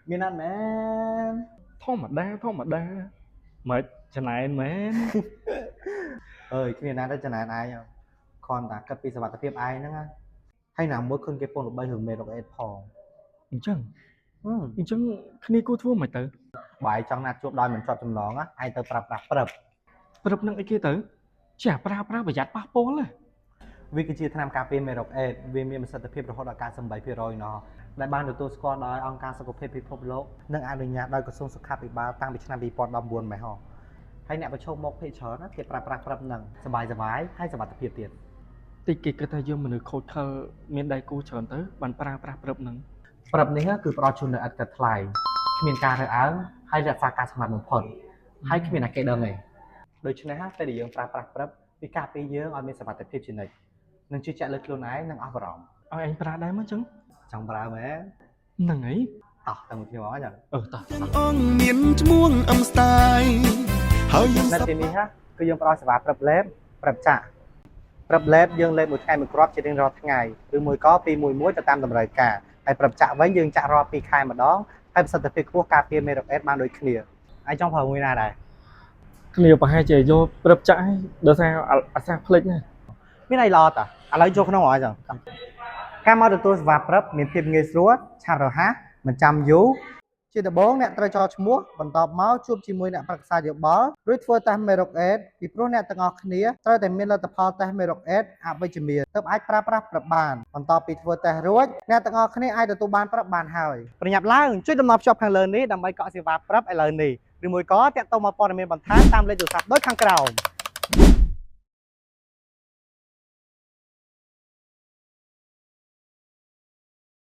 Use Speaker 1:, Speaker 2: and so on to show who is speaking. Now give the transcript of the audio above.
Speaker 1: មានអត់មែន?
Speaker 2: ធម្មតាធម្មតាមិនចំណែនមែន?
Speaker 1: អើយគ្មានណាទៅចំណែនឯងគ្រាន់តែគិតពីសុវត្ថិភាពឯងហ្នឹងណាហើយណាមួយឃើញគេពងល្បីរឿងមេរោគអេដផង។
Speaker 2: អញ្ចឹង?
Speaker 1: ហឹម។
Speaker 2: អញ្ចឹងគ្នាគួរធ្វើមិនទៅ?
Speaker 1: បើឯងចង់ណាត់ជួបដោយមិនជាប់ចំណងណាឯងទៅប្រើប្រាស់ PrEP។
Speaker 2: PrEP នឹងអីគេទៅចេះប្រើប្រាស់ប្រយ័ត្នប៉ះពាល់ហ៎។
Speaker 1: វាគឺជាថ្នាំការពារមេរោគអេដវាមានប្រសិទ្ធភាពរហូតដល់98%ណោះដែលបានទទួលស្គាល់ដោយអង្គការសុខភាពពិភពលោកនិងអនុញ្ញាតដោយក្រសួងសុខាភិបាលតាំងពីឆ្នាំ2019ម៉េះហ៎ហើយអ្នកប្រឈមមុខភាគច្រើនណាគេប្រើប្រាស់ PrEP ហ្នឹងសប្បាយសប្បាយហើយសុវត្ថិភាពទៀត។
Speaker 2: តិចគេគិតថាយើងមនុស្សខូចខលមានដៃគូច្រើនទៅបានប្រើប្រាស់ PrEP នឹង។
Speaker 1: PrEP នេះគឺផ្ដល់ជូននូវឥតគិតថ្លៃគ្មានការរើសអើងហើយរក្សាការសម្ងាត់បំផុតហើយគ្មានអ្នកគេដឹងទេដូច្នេះពេលដែលយើងប្រើប្រាស់ PrEP វាការពារយើងឲ្យមានសុវត្ថិភាពជានិច្ចនិងជឿជាក់លើខ្លួនឯងនិងអស់បារម្ភ។
Speaker 2: ឲ្យឯងប្រើដែរមកអញ្ចឹង?
Speaker 1: ចង់ប្រើមែន?
Speaker 2: ហ្នឹងហើយ។
Speaker 1: តោះទៅមួយគ្នាមកអញ្ចឹង។
Speaker 2: អឺតោះ។
Speaker 3: ទាំងអង្គមានឈ្មោះអឹមស្តាយហើយយើង
Speaker 1: នៅ
Speaker 3: សប្
Speaker 1: ទីនេះហ่ะគឺយើងផ្ដល់សេវា PrEP លេប PrEP ចាក់។ PrEP លេបយើងលេបមួយថ្ងៃមួយគ្រាប់ជារៀងរាល់ថ្ងៃឬមួយក៏ពីមួយមួយទៅតាមតម្រូវការហើយ PrEP ចាក់វិញយើងចាក់រាល់2ខែម្ដងហើយប្រសិទ្ធភាពខ្ពស់ការពារមេរោគអេដបានដូចគ្នា។ឯងចង់ប្រើមួយណាដែរ?
Speaker 2: គ្នាប្រហែលជាយក PrEP ចាក់ហើយដោយសារអាសាភ្លេចណា។
Speaker 1: មានអីល្អតាឥឡូវចូលក្នុងហើយចឹងការមកទទួលសេវា PrEP មានភាពងាយស្រួលឆាប់រហ័សមិនចាំយូរជាដំបូងអ្នកត្រូវចុះឈ្មោះបន្ទាប់មកជួបជាមួយអ្នកប្រឹក្សាយោបល់រួចធ្វើតេស្តមេរោគអេដពីព្រោះអ្នកទាំងអស់គ្នាត្រូវតែមានលទ្ធផលតេស្តមេរោគអេដអវិជ្ជមានទើបអាចប្រើប្រាស់ PrEP បាន។បន្ទាប់ពីធ្វើតេស្តរួចអ្នកទាំងអស់គ្នាអាចទទួលបាន PrEP បានហើយប្រញាប់ឡើងជួយតំណភ្ជាប់ខាងលើនេះដើម្បីកក់សេវា PrEP ឥឡូវនេះឬមួយក៏តាក់ទងមកព័ត៌មានបន្ថែមតាមលេខទូរស័ព្ទដូចខាងក្រោម។